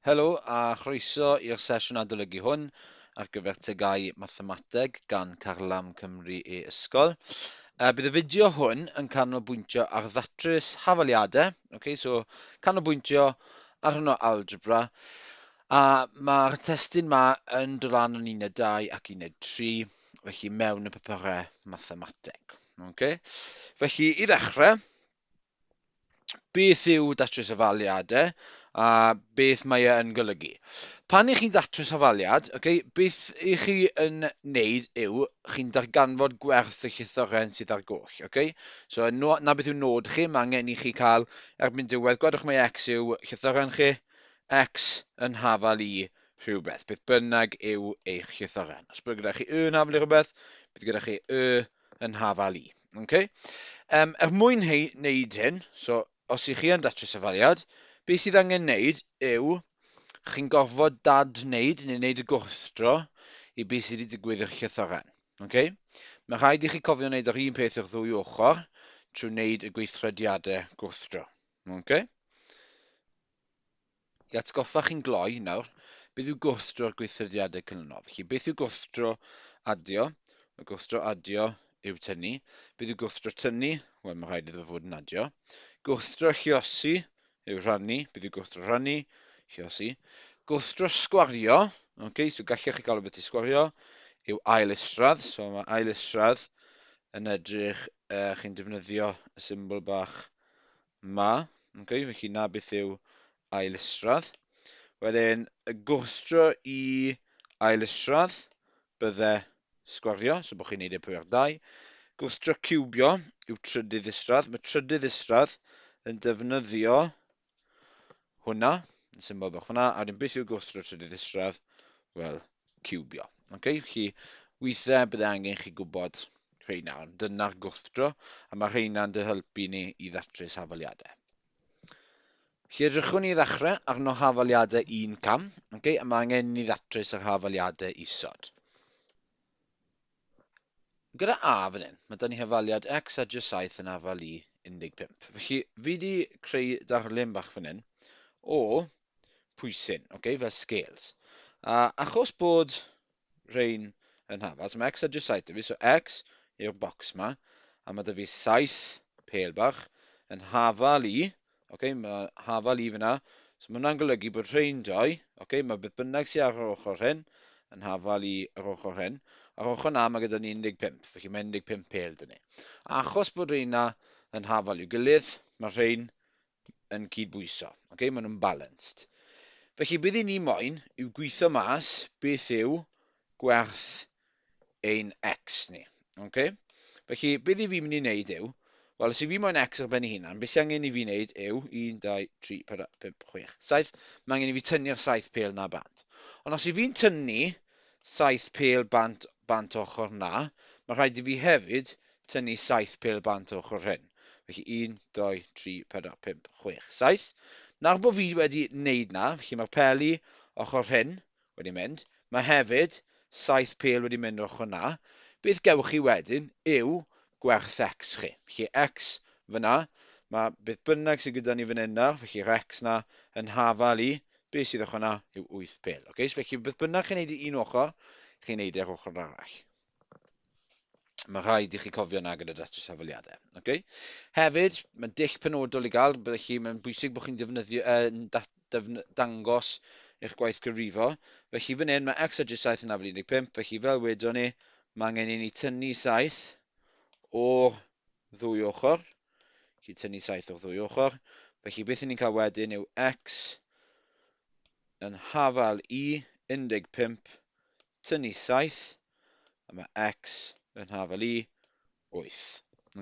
Helo a chroeso i'r sesiwn adolygu hwn ar gyfer TGAU Mathemateg gan Carlam Cymru e-Ysgol. Bydd y fideo hwn yn canolbwyntio ar ddatrys hafaliadau, okay, so canolbwyntio arno algebra, a mae'r testun ma yn dod lan yn uned 2 ac uned 3, felly mewn y papurau mathemateg. Okay. Felly, i ddechrau, beth yw datrys hafaliadau a beth mae e yn golygu. Pan i chi'n datrys hafaliad, okay, beth i chi yn neud yw chi'n darganfod gwerth y llythyren sydd ar goll. Okay? So no, na beth yw nod chi, mae angen i chi cael erbyn diwedd, gwedwch mai x yw llythyren chi, x yn hafal i rhywbeth, beth bynnag yw eich llythyren. Os bydd gyda chi y yn hafal i rhywbeth, bydd gyda chi y yn hafal i. Okay? Er mwyn hei, wneud hyn, so os ych chi yn datrys hafaliad, beth sydd angen wneud yw chi'n gorfod dad-wneud neu wneud y gwrthdro i beth sydd wedi digwydd i'ch llythyren. Okay? Mae rhaid i chi cofio wneud yr un peth i'r ddwy ochr trwy wneud y gweithrediadau gwrthdro. Okay? I atgoffa chi'n gloi nawr, beth yw gwrthdro'r gweithrediadau canlynol? Felly, beth yw gwrthdro adio? Mae gwrthdro adio yw tynnu. Beth yw gwrthdro tynnu? Wel, mae rhaid iddo fod yn adio. Gwrthdro lluosi yw rhannu. Beth yw gwrthdro rhannu? Lluosi. Gwrthdro sgwario, okay, so gallech chi gael rhywbeth i sgwario, yw ail isradd. So mae ail isradd yn edrych, chi'n defnyddio y symbol bach 'ma. Okay, felly na beth yw ail isradd. Wedyn, y gwrthdro i ail isradd bydde sgwario, so bod chi'n neud e pwer 2. Gwrthdro ciwbio yw trydydd isradd. Mae trydydd isradd yn defnyddio hwnna, yn symbol bach hwnna, a wedyn beth yw gwrthdro trydydd isradd? Wel, ciwbio. Okay, felly weithiau bydde angen chi gwybod rheina, ond dyna'r gwrthdro, a mae rheina'n dy helpu ni i ddatrys hafaliadau. Felly edrychwn ni i ddechrau arno hafaliadau un cam, okay, a mae angen i ni ddatrys yr hafaliadau isod. Gyda A fan hyn, mae da ni hafaliad x adio 7 yn hafal i 15. Felly, fi wedi creu darlun bach fan hyn o pwysyn, okay, fel scales. A achos bod rhain yn hafal, so mae x adio 7 da fi, so x yw'r bocs ma, a mae da fi 7 pêl bach yn hafal i, okay, mae hafal i fyna, so mae hwnna'n golygu bod rhain doi, okay, mae beth bynnag sydd ar yr ochr hyn yn hafal i yr ochr hyn, a'r ochr na mae gyda ni 15, felly mae 15 pêl dyn ni. Achos bod rheina yn hafal i'w gilydd, mae rhain yn cydbwyso. Okay? Maen nhw'n balanced. Felly beth i ni moyn yw gweithio mas beth yw gwerth ein x ni. Okay? Felly beth i fi mynd i wneud yw, wel os i fi moyn x ar ben ei hunan, beth sy'n angen i fi wneud yw 1, 2, 3, 4, 5, 6, 7. Mae angen i fi tynnu'r 7 pêl na bant. Ond os i fi'n tynnu 7 pêl bant, bant ochr na, mae rhaid i fi hefyd tynnu 7 pêl bant ochr hyn. Felly 1, 2, 3, 4, 5, 6, 7. Nawr bod fi wedi wneud na, felly mae'r peli ochr hyn wedi mynd, mae hefyd 7 pêl wedi mynd ochr na. Beth gewch chi wedyn yw gwerth x chi. Felly x fyna, mae beth bynnag sydd gyda ni fan hyn nawr, felly'r x na yn hafal i, beth sydd ochr na yw 8 pêl. Okay? So felly beth bynnag chi'n neud i un ochr, chi'n neud e'r ochr arall. Mae rhaid i chi cofio na gyda datrys hafaliadau. Okay? Hefyd, mae dull penodol i gael, felly mae'n bwysig bod chi'n defnyddio, dangos eich gwaith cyfrifo. Felly fan hyn mae x adio 7 yn hafal 15, felly fel wedon ni, mae angen i ni tynnu 7 o'r ddwy ochr. Felly tynnu 7 o'r ddwy ochr. Felly beth ni'n cael wedyn yw x yn hafal i 15 tynnu 7, a mae x yn hafal i 8.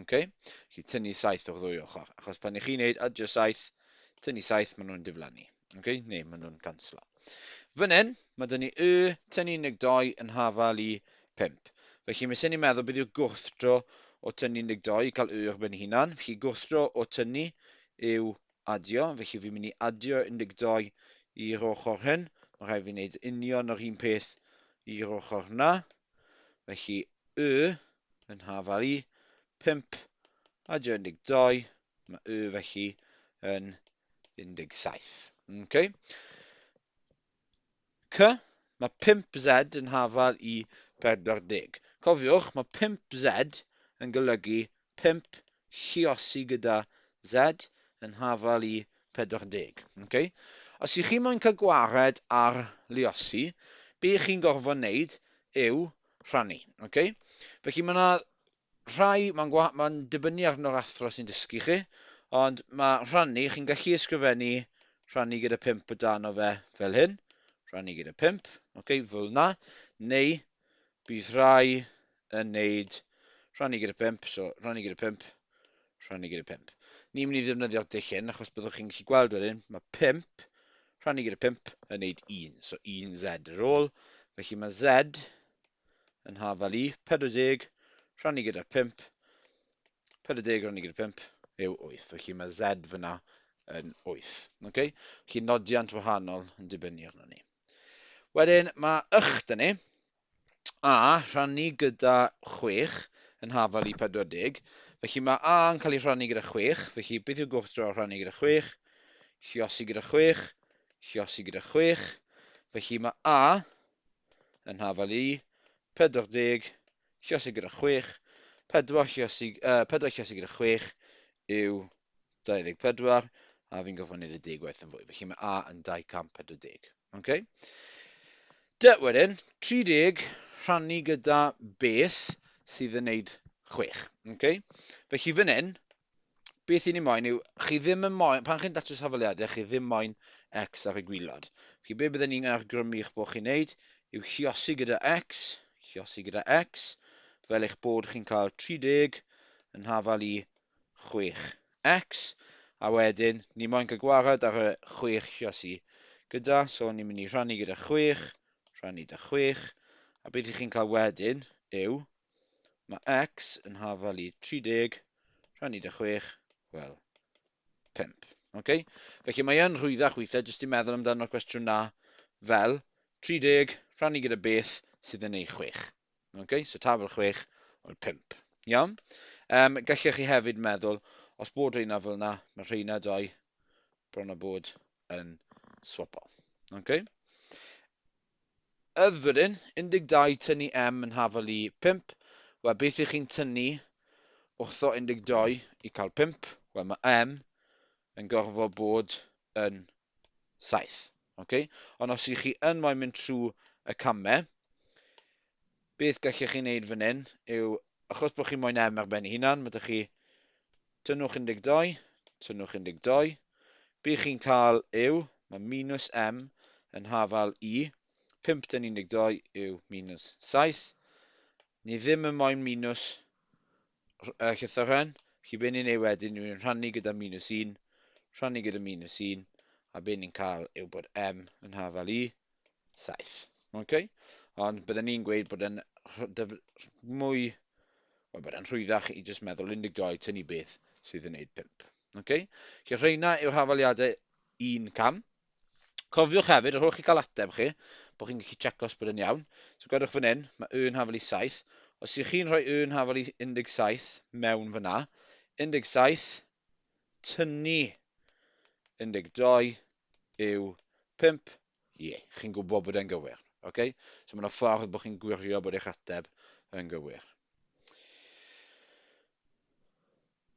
Okay? Felly tynnu 7 o'r ddwy ochr, achos pan i chi'n neud adio 7, tynnu 7, maen nhw'n diflannu. Okay? Neu maen nhw'n canslo. Fan hyn, mae dyn ni y tynnu 12 yn hafal i 5. Felly mae sy'n ni'n meddwl beth yw'r gwrthdro o tynnu 12 i cael y ar ben ei hunan. Felly gwrthdro o tynnu yw adio, felly fi'n mynd i adio 12 i'r ochr hyn. Mae rhaid fi wneud union yr un peth i'r ochr na. Felly y yn hafal i 5 adio 12, mae y felly yn 17. Okay. C, mae 5Z yn hafal i 40. Cofiwch, mae 5Z yn golygu 5 lluosi gyda Z yn hafal i 40. Okay? Os ych chi moyn cael gwared ar luosi, be chi'n gorfod wneud yw rhannu. Okay? Felly mae yna rhai, mae'n ma dibynnu arno'r athro sy'n dysgu chi, ond mae rhannu, chi'n gallu ysgrifennu rhannu gyda 5 o dan o fe fel hyn, rhannu gyda 5, okay, fel yna, neu bydd rhai yn neud rhannu gyda 5, so rhannu gyda 5, rhannu gyda 5. Ni'n mynd i ddefnyddio'r dull hyn, achos byddwch chi'n gallu gweld wedyn, mae 5 rhannu gyda 5 yn neud 1, so 1z ar ôl. Felly mae z yn hafal i 40 rhannu gyda 5, 40 rhannu gyda 5 yw 8. Felly mae z fyna yn 8. Okay? Felly nodiant wahanol yn dibynnu arno ni. Wedyn mae ych dyn ni, a rhannu gyda 6 yn hafal i 40. Felly mae a yn cael ei rhannu gyda 6, felly beth yw'r gwrthdro rhannu gyda 6? Lluosi gyda 6, lluosi gyda 6. Felly mae a yn hafal i 40, lluosi gyda 6, 4 lluosi, 4 lluosi gyda 6 yw 24, a fi'n gorfod wneud y 10 gwaith yn fwy. Felly mae a yn 240. Okay? D wedyn, 30 rhannu gyda beth sydd yn neud 6. Okay? Felly fan hyn, beth i ni moyn yw, chi ddim yn moyn, pan chi'n datrys hafaliadau, chi ddim moyn x ar y gwylod. Felly be byddwn ni'n argrymu eich bod chi'n neud yw lluosi gyda x, lluosi gyda x, fel eich bod chi'n cael 30 yn hafal i 6x, a wedyn ni moyn cael gwared ar y 6 lluosi gyda, so ni'n mynd i rhannu gyda 6, rhannu gyda 6, a beth ych chi'n cael wedyn yw, mae x yn hafal i 30, rhannu gyda 6, wel, 5. Okay? Felly mae yn rhwyddach weithiau, jyst i meddwl amdano'r cwestiwn na fel 30 rhannu gyda beth sydd yn ei 6. Okay? So tafel 6, wel 5. Iawn? Gallech chi hefyd meddwl, os bod rheina fel yna, mae rheina doi bron o bod yn swapo. Okay? Ydd wedyn, 12 tynnu m yn hafal i 5. Wel, beth ych chi'n tynnu wrtho 12 i cael 5? Wel, mae m yn gorfod bod yn 7. Okay? Ond os ych chi yn moyn mynd trwy y camau, beth gallech chi wneud fan hyn yw, achos bod chi moyn m ar ben ei hunan, mae ydych chi tynnwch 12, tynnwch 12. Be chi'n cael yw, mae minus m yn hafal i 5 dyn 12 yw minus 7. Ni ddim yn moyn minus llythyren, felly be ni'n neud wedyn yw ni'n rhannu gyda minus 1, rhannu gyda minus 1, a be ni'n cael yw bod m yn hafal i 7. Okay? Ond bydden ni'n gweud bod e'n mwy, wel, bod e'n rhwyddach i jyst meddwl 12 tynnu beth sydd yn neud 5. Okay? Felly rheina yw'r hafaliadau un cam. Cofiwch hefyd, ar ôl chi gael ateb chi, bod chi'n gallu checo os bod yn iawn. So gwedwch fan hyn, mae y yn hafal i 7. Os ych chi'n rhoi y yn hafal i 17 mewn fyna, 17 tynnu 12 yw 5. Ie, chi'n gwybod bod e'n gywir. Okay? So mae yna ffordd bod chi'n gwirio bod eich ateb yn gywir.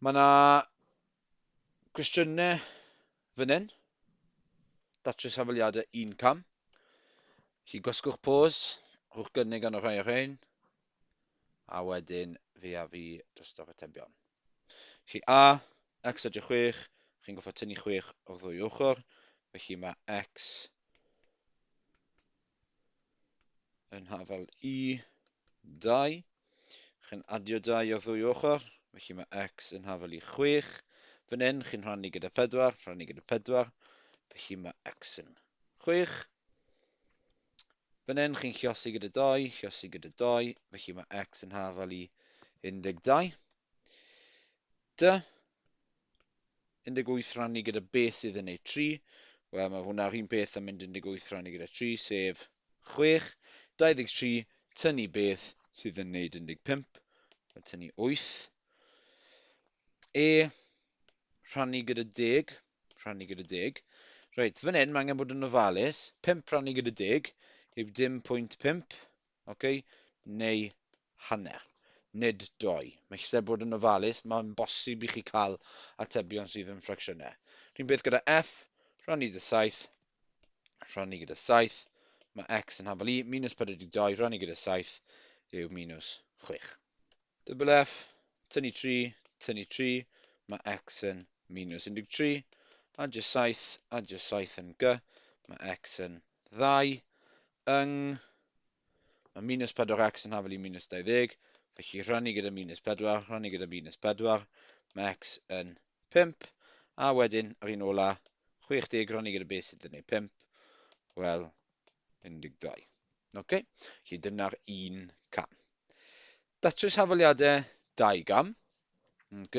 Mae yna gwestiynau fan hyn. Datrys hafaliadau un cam. Chi gwasgwch pause, rhowch gynnig arno rhai o'r rhain, a wedyn fi a fi drosto'r atebion. Felly A, x adio 6, chi'n goffa tynnu 6 o'r ddwy ochr, felly mae x yn hafal i 2. Chi'n adio 2 o'r ddwy ochr, felly mae x yn hafal i 6. Fan hyn, chi'n rhannu gyda 4, rhannu gyda 4, felly mae x yn 6. Fan hyn, chi'n lliosi gyda 2, lliosi gyda 2, felly mae x yn hafal i 12. D, 18 rhannu gyda beth sydd yn ei 3. Wel, mae hwnna'r un peth am mynd 18 rhannu gyda 3, sef 6. 23, tynnu beth sydd yn neud 15. Wel, tynnu 8. E, rhannu gyda 10, rhannu gyda 10. Reit, fan hyn, mae angen bod yn ofalus. 5 rannu gyda 10 yw dim pwynt 5, okay, neu hanner, nid 2. Mae eisiau bod yn ofalus, mae'n bosib i chi cael atebion sydd yn ffracsiynau. Rhywun peth gyda F, rhannu gyda 7, rhannu gyda 7, mae x yn hafal i, minus 42, rhannu gyda 7 yw minus 6. Double F, tynnu 3, tynnu 3, mae x yn minus 13, adio 7, adio 7 yn G, mae x yn 2, yng, mae minus 4x yn hafal i minus 20, felly rhannu gyda minus 4, rhannu gyda minus 4, mae x yn 5, a wedyn yr un ola, 60 rhannu gyda beth sydd yn ei 5, wel, 12. Ok, felly dyna'r un cam. Datrys hafaliadau dau gam. Ok,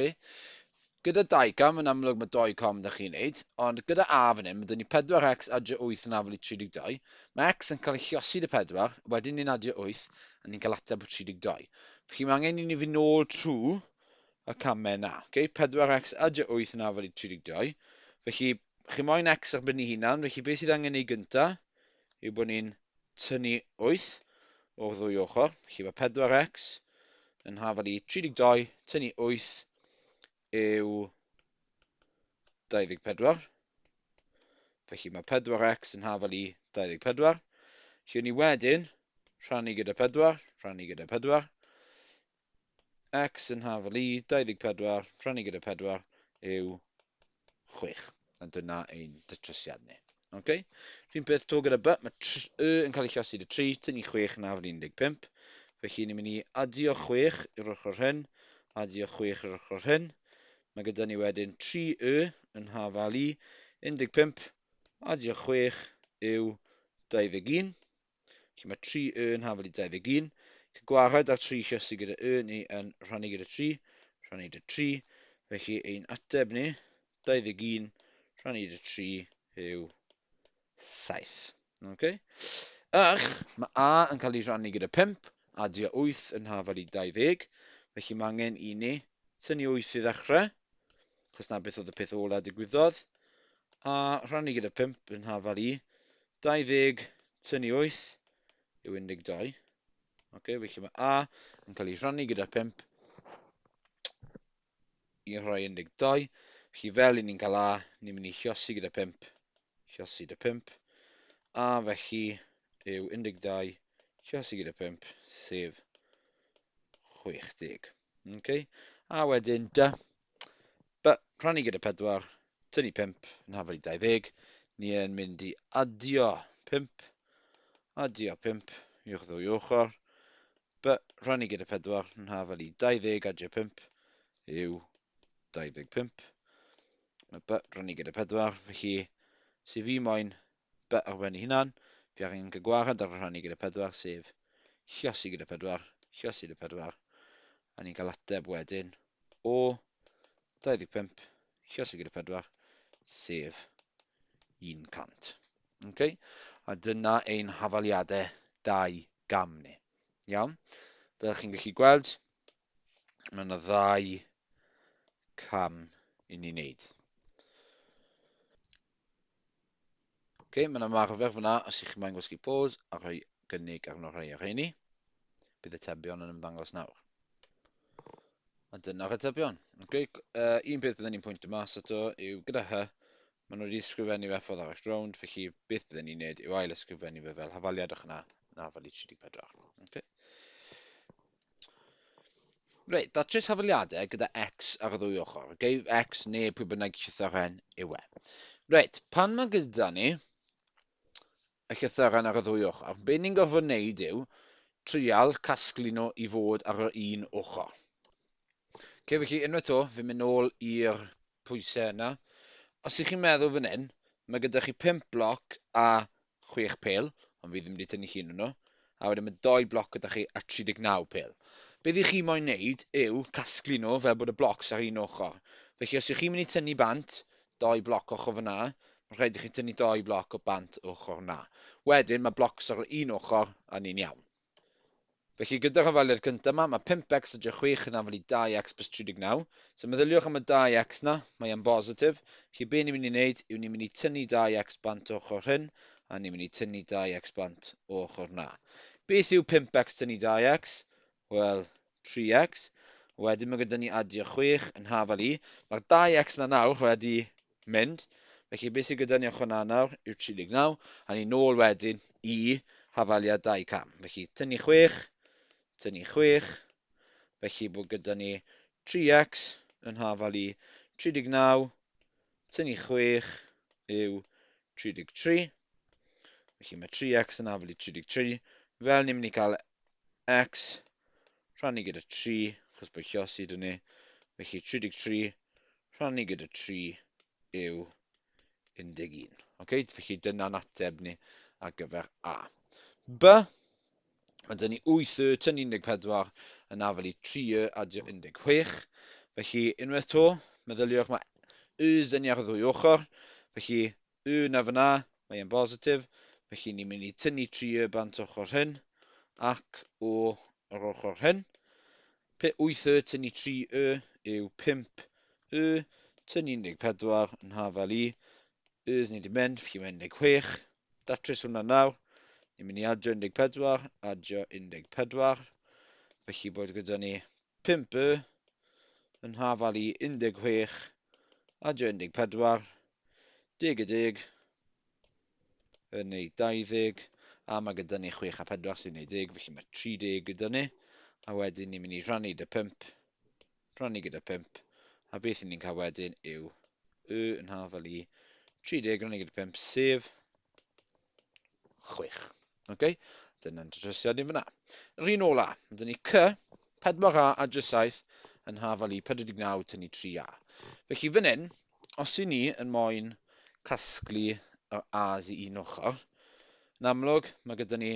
gyda dau gam, yn amlwg mae doi com da chi'n neud, ond gyda A fan hyn, mae dyn ni 4x adio 8 yn hafal i 32. Mae x yn cael ei lliosi dy 4, wedyn ni'n adio 8, a ni'n cael ateb o 32. Felly mae angen i ni fynd nôl trwy y camau yna. Okay? 4x adio 8 yn hafal i 32. Felly, chi moyn x ar ben ei hunan, felly beth sydd angen ei gynta yw bod ni'n tynnu 8 o'r ddwy ochr. Felly mae 4x yn hafal i 32, tynnu 8 yw 24. Felly mae 4x yn hafal i 24. Felly ni wedyn rhannu gyda 4, rhannu gyda 4. X yn hafal i 24, rhannu gyda 4 yw 6. A dyna ein datrysiad ni. Okay? Rhywun peth to gyda B, mae Y yn cael ei llosi dy 3, tynnu 6 yn hafal i 15. Felly ni'n mynd i adio 6 i'r ochr hyn, adio 6 i'r ochr hyn. Mae gyda ni wedyn 3Y yn hafal i 15, adio 6 yw 21. Felly mae 3y yn hafal i 21. Cael gwared ar 3 llysu gyda y ni yn rhannu gyda 3, rhannu gyda 3. Felly ein ateb ni, 21 rhannu gyda 3 yw 7. Okay. Ych, mae A yn cael ei rhannu gyda 5, adio 8 yn hafal i 20. Felly mae angen i ni tynnu 8 i ddechrau, achos na beth oedd y peth ola digwyddodd, a rhannu gyda 5 yn hafal i 20 tynnu 8 yw 12. Ok, felly mae A yn cael ei rhannu gyda 5 i rhoi 12. Felly fel i ni'n cael A, ni'n mynd i lliosi gyda 5, lliosi gyda 5. A felly yw 12 lliosi gyda 5, sef 60. Ok, a wedyn D, B, rhannu gyda 4, tynnu 5 yn hafal i 20, ni yn mynd i adio 5, adio 5 i'ch ddwy ochr, B, rhannu gyda 4 yn hafal i 20 adio 5 yw 25. Mae B rhannu gyda 4, felly si fi moyn B ar ben ei hunan, fi angen cael gwared ar y rhannu gyda 4, sef lliosi gyda 4, lliosi gyda 4, a ni'n cael ateb wedyn o 25 lliosi gyda 4, sef 100. Okay? A dyna ein hafaliadau dau gam ni. Iawn? Fel chi'n gallu gweld, mae yna ddau cam i ni wneud. Okay, mae yna ymarfer fyna os ych chi'n moyn gwasgu pause a rhoi gynnig arno rhai o'r rheini. Bydd atebion yn ymddangos nawr. A dyna'r atebion. Okay, un peth byddwn ni'n pwyntio mas ato yw gyda H, maen nhw wedi ysgrifennu fe ffordd arall rownd, felly beth byddwn ni'n neud yw ail ysgrifennu fe fel hafaliad o'ch yna na fel i 34. Okay. Reit, datrys hafaliadau gyda X ar y ddwy ochr. Okay? X neu pwy bynnag llythyren yw e. Reit, pan mae gyda ni y llythyren ar y ddwy ochr, be ni'n gorfod wneud yw trial casglu nhw i fod ar yr un ochr. Okay, felly unwaith to, fi'n mynd nôl i'r pwysau yna. Os ych chi'n meddwl fan hyn, mae gyda chi 5 bloc a 6 pêl, ond fi ddim wedi tynnu llun nhw, a wedyn mae doi bloc gyda chi a 39 pêl. Beth i chi moyn wneud yw casglu nhw fel bod y blocs ar un ochr. Felly os ych chi'n mynd i tynnu bant, doi bloc ochr fyna, mae'n rhaid i chi tynnu doi bloc o bant ochr na. Wedyn mae blocs ar un ochr a ni'n iawn. Felly gyda'r hafaliad cyntaf yma, mae 5x adio 6 yn hafal i 2x plus 39. So meddyliwch am y 2x na, mae e'n bositif. Felly be ni'n mynd i wneud yw ni'n mynd i tynnu 2x bant o ochr hyn, a ni'n mynd i tynnu 2x bant o ochr na. Beth yw 5x tynnu 2x? Wel, 3x. Wedyn mae gyda ni adio 6 yn hafal i. Mae'r 2x na nawr wedi mynd. Felly beth sydd gyda ni ochr na nawr yw 39, a ni nôl wedyn i hafaliad 2 cam. Felly tynnu 6, tynnu 6, felly bod gyda ni 3x yn hafal i 39, tynnu 6 yw 33. Felly mae 3x yn hafal i 33. Fel ni'n mynd i cael x rhannu gyda 3, achos bod llosi dyn ni. Felly 33 rhannu gyda 3 yw 11. Okay? Felly dyna'n ateb ni ar gyfer A. B, mae dyn ni 8 y tynnu 14 yn afel i 3 y adio 16. Felly unwaith to, meddyliwch mae y's dyn ni ar y ddwy ochr. Felly y na fyna, mae e'n bositif. Felly ni'n mynd i tynnu 3 y bant ochr hyn ac o yr ochr hyn. 8 y tynnu 3 y yw 5 y tynnu 14 yn hafal i. Y's ni wedi mynd, felly mae 16. Datrys hwnna nawr. Ni'n mynd i adio 14, adio 14. Felly bod gyda ni 5 y yn hafal i 16, adio 14, 10 a 10 yn neud 20, a mae gyda ni 6 a 4 sy'n neud 10, felly mae 30 gyda ni. A wedyn ni'n mynd i rhannu dy 5, rhannu gyda 5, a beth ni'n cael wedyn yw y yn hafal i 30 rhannu gyda 5, sef 6. Okay? Dyna'n datrysiad ni fyna. Yr un ola, mae dyn ni C, 4A a J7 yn hafal i 49 tynnu 3A. Felly fan hyn, os i ni yn moyn casglu yr A's i un ochr, yn amlwg mae gyda ni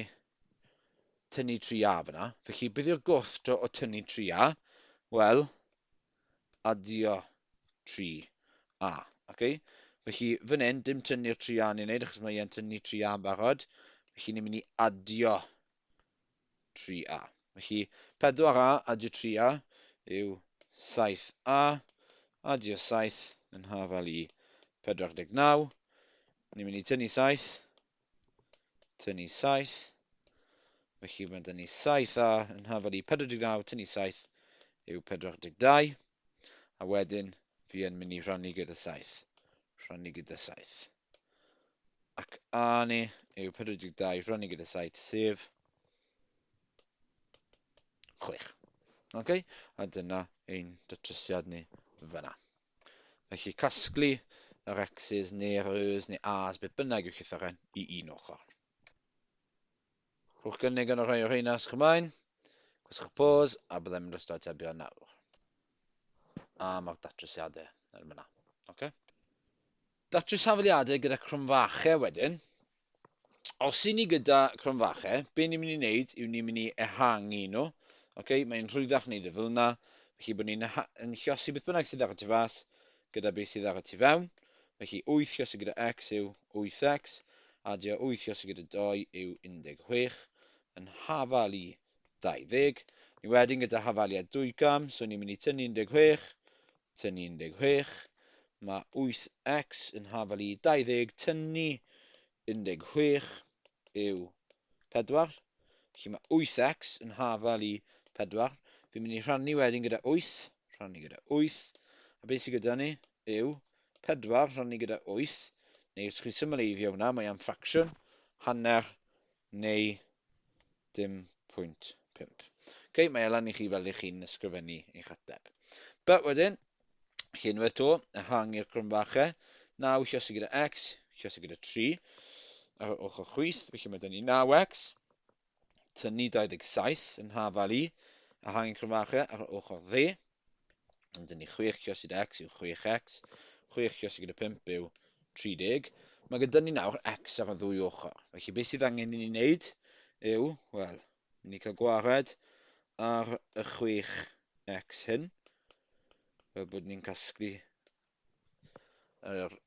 tynnu 3A fyna. Felly beth yw'r gwrthdro o tynnu 3A? Wel, adio 3A. Okay? Felly fan hyn, dim tynnu'r 3A ni'n neud, achos mae e'n tynnu 3A yn barod. Felly ni'n mynd i adio 3A. Felly 4A adio 3A yw 7A adio 7 yn hafal i 49. Ni'n mynd i tynnu 7, tynnu 7. Felly mae dyn ni 7A yn hafal i 49, tynnu 7 yw 42. A wedyn fi yn mynd i rhannu gyda 7. Rhannu gyda 7. Ac A ni yw 42 rhannu gyda 7, sef 6. Okay? A dyna ein datrysiad ni fyna. Felly casglu yr X's neu'r Y's neu A's, beth bynnag yw'r llythyren, i un ochr. Rhowch gynnig yn y rhai o'r rheina os chi moyn. Gwasgwch pause a byddai'n mynd drosto atebion nawr. A mae'r datrysiadau yn fyna. Okay? Datrys hafaliadau gyda cromfachau wedyn. Os i ni gyda cromfachau, be ni'n mynd i wneud yw ni'n mynd i ehangu nhw. Okay? Mae'n rhwyddach wneud y fel yna. Felly bod ni'n yn llosi beth bynnag sydd ar y tu fas gyda beth sydd ar y tu fewn. Felly 8 llosi gyda x yw 8x, adio 8 llosi gyda 2 yw 16, yn hafal i 20. Ni wedyn gyda hafaliad 2 gam, so ni'n mynd i tynnu 16, tynnu 16. Mae 8x yn hafal i 20, tynnu 16 yw 4. Felly mae 8x yn hafal i 4. Fi'n mynd i rhannu wedyn gyda 8, rhannu gyda 8. A beth sydd gyda ni yw 4 rhannu gyda 8, neu os chi'n symleiddio hwnna, mae am ffracsiwn, hanner neu dim pwynt 5. Okay, mae e lan i chi fel ych chi'n ysgrifennu eich ateb. But wedyn, chi unwaith to, ehangu'r cromfachau, 9 llosi gyda x, llosi gyda 3, ar yr ochr chwith, felly mae dyn ni 9x, tynnu 27 yn hafal i, ehangu cromfachau ar yr ochr dde, Yn dyn ni 6 lluosi gyda x yw 6x, 6 lluosi gyda 5 yw 30. Mae gyda ni nawr x ar y ddwy ochr. Felly beth sydd angen i ni wneud yw, wel, mynd i cael gwared ar y 6x hyn, fel bod ni'n casglu yr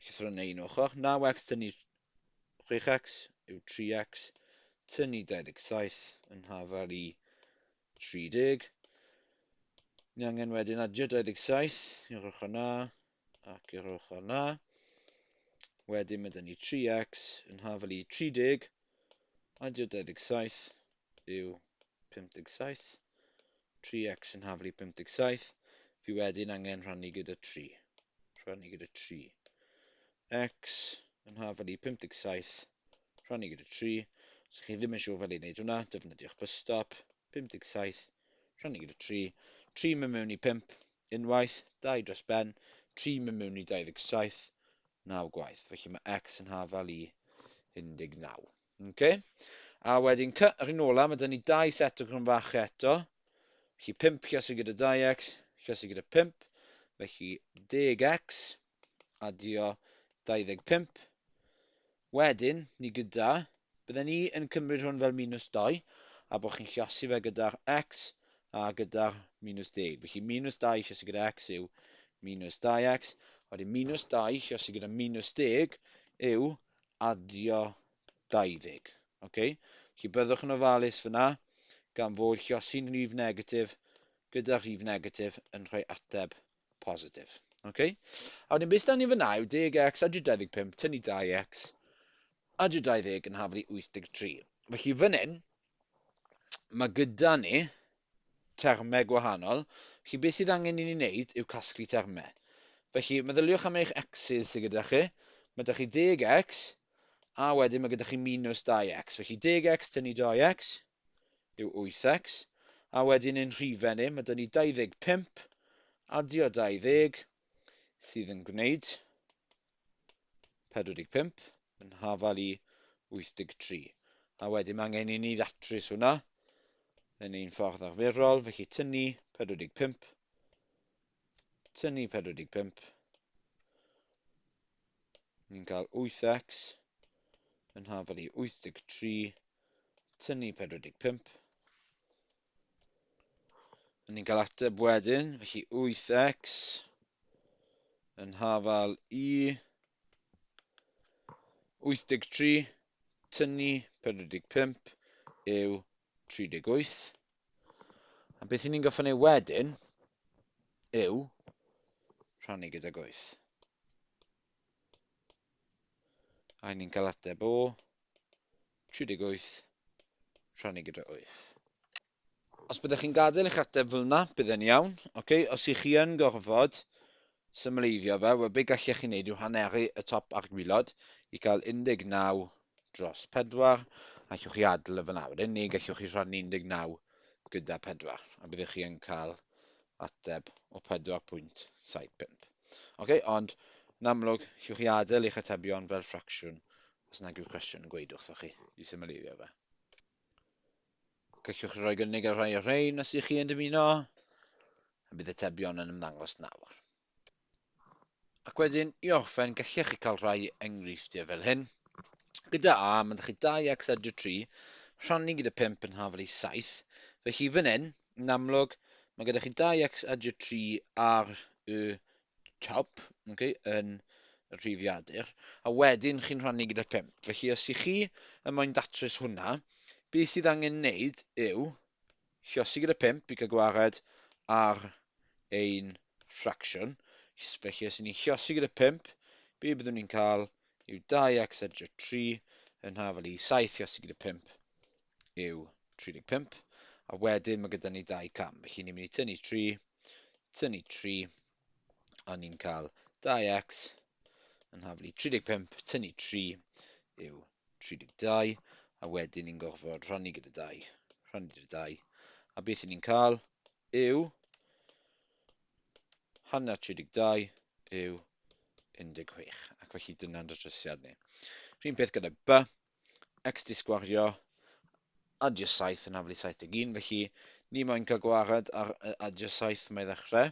llythrennau un ochr. 9x tynnu 6x yw 3x, tynnu 27 yn hafal i 30. Ni angen wedyn adio 27 i'r ochr na ac i'r ochr na. Wedyn mae dyn ni 3x yn hafal i 30, adio 27 yw 57. 3x yn hafal i 57. Fi wedyn angen rhannu gyda 3. Rhannu gyda 3. X yn hafal i 57, rhannu gyda 3. Os chi ddim yn siŵr fel i wneud hwnna, defnyddiwch bus stop. 57, rhannu gyda 3. 3 mynd mewn i 5 unwaith, 2 dros ben, 3 mynd mewn i 27, 9 gwaith. Felly mae x yn hafal i 19. Okay? A wedyn c, yr un ola, mae dyn ni dau set o grynfachau eto. Felly 5 lluosi gyda 2x, lluosi gyda 5. Felly 10x, adio 25. Wedyn, ni gyda, bydden ni yn cymryd hwn fel minus 2, a bod chi'n lluosi fe gyda'r x a gyda'r minus 10. Felly minus 2 lluosi gyda x yw minus 2x. Wedyn minus 2 lluosi gyda minus 10 yw adio 20. Okay? Felly byddwch yn ofalus fyna, gan fod lluosi'n rhif negatif gyda rhif negatif yn rhoi ateb positif. Okay? A wedyn beth sydd ni fyna yw 10x adio 25 tynnu 2x adio 20 yn haflu 83. Felly fan hyn, mae gyda ni termau gwahanol. Felly beth sydd angen i ni wneud yw casglu termau. Felly meddyliwch am eich x's sydd gyda chi. Mae gyda chi 10x, a wedyn mae gyda chi minus 2x. Felly 10x tynnu 2x yw 8x. A wedyn yn rhifau ni, mae gyda ni 25 adio 20 sydd yn gwneud 45 yn hafal i 83. A wedyn mae angen i ni ddatrys hwnna yn ein ffordd arferol, felly tynnu 45, tynnu 45, ni'n cael 8x yn hafal i 83, tynnu 45. A ni'n cael ateb wedyn, felly 8x yn hafal i 83 tynnu 45 yw 38. A beth ni'n gorfod wneud wedyn yw rhannu gyda 8. A ni'n cael ateb o 38 rhannu gyda 8. Os byddech chi'n gadael eich ateb fel yna, bydd e'n iawn. Okay? Os ych chi yn gorfod symleiddio fe, wel, be gallech chi wneud yw haneru y top a'r gwaelod i cael 19 dros 4, a allwch chi adael y fyna wedyn, neu gallwch chi rhannu 19 gyda 4, a byddwch chi yn cael ateb o 4.75. Okay? Ond, yn amlwg, allwch chi adael eich atebion fel ffracsiwn os nag yw'r cwestiwn yn gweud wrthoch chi i symleiddio fe. Gallwch chi roi gynnig ar rhai o'r rhain os ych chi yn dymuno, a bydd atebion yn ymddangos nawr. Ac wedyn, i orffen, gallech chi cael rhai enghreifftiau fel hyn. Gyda A, mae ydych chi 2x adio 3, rhannu gyda 5 yn hafal i 7. Felly fan hyn, yn amlwg, mae gyda chi 2x adio 3 ar y top, okay, yn y rhifiadur, a wedyn chi'n rhannu gyda 5. Felly os ych chi yn moyn datrys hwnna, beth sydd angen wneud yw lluosi gyda 5 i cael gwared ar ein ffracsiwn. Felly os ni'n lluosi gyda 5, be byddwn ni'n cael yw 2x adio 3 yn hafal i 7 lluosi gyda 5 yw 35. A wedyn mae gyda ni dau cam. Felly ni'n mynd i tynnu 3, tynnu 3, a ni'n cael 2x yn hafal i 35, tynnu 3 yw 32, a wedyn ni'n gorfod rhannu gyda 2, rhannu gyda 2, a beth ni'n cael yw hanner 32 yw 16, ac felly dyna'n datrysiad ni. Rhyn peth gyda B, x di sgwario, adio 7 yn haflu 71, felly ni moyn cael gwared ar adio 7 mae ddechrau,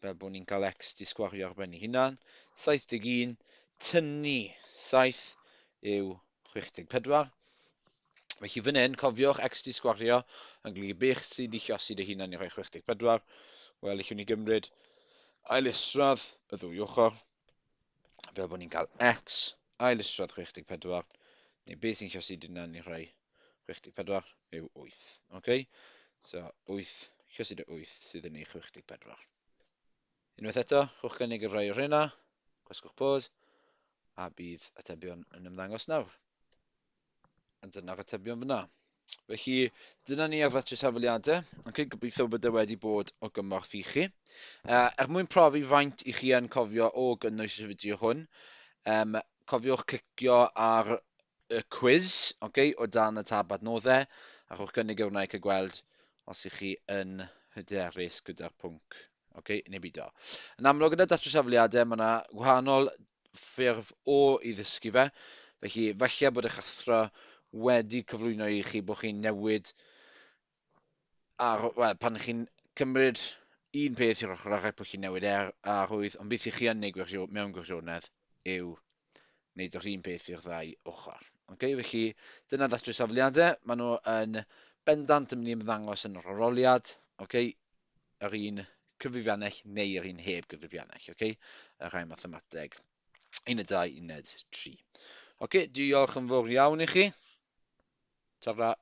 fel bod ni'n cael x di sgwario ar ben ei hunan. 71 tynnu 7 yw 64. Felly fan hyn, cofiwch x di sgwario yn golygu beth sydd wedi llosi dy hunan i rhoi 64. Wel, allwn ni gymryd ail isradd y ddwy ochr, fel bod ni'n cael x ail isradd 64, neu beth sy'n llosi dy hunan i rhoi 64 yw 8. Okay? So 8 lluosi 'da 8 sydd yn ei 64. Unwaith eto, rhowch gynnig ar rai o'r rheina, gwasgwch pause, a bydd atebion yn ymddangos nawr. A dyna'r atebion fyna. Felly, dyna ni ar ddatrys hafaliadau. Okay, gobeithio bod e wedi bod o gymorth i chi. Er mwyn profi faint i chi yn cofio o gynnwys y fideo hwn, cofiwch clicio ar y cwis, okay, o dan y tab adnoddau, a rhowch gynnig ar hwnna i cael gweld os ych chi yn hyderus gyda'r pwnc, okay, neu beidio. Yn amlwg gyda datrys hafaliadau, mae yna gwahanol ffurf o i ddysgu fe, felly falle bod eich athro wedi cyflwyno i chi bod chi'n newid ar, wel, pan chi'n cymryd un peth i'r ochr arall bod chi'n newid arwydd, ond beth i chi yn neud mewn gwirionedd yw wneud yr un peth i'r ddau ochr. Okay, felly dyna ddatrys hafaliadau. Maen nhw yn bendant yn mynd i ymddangos yn yr arholiad, okay, yr un cyfrifiannell neu yr un heb gyfrifiannell, okay, y rhai mathemateg. Uned 2, uned 3. Oce, diolch yn fawr iawn i chi. Ta-ra.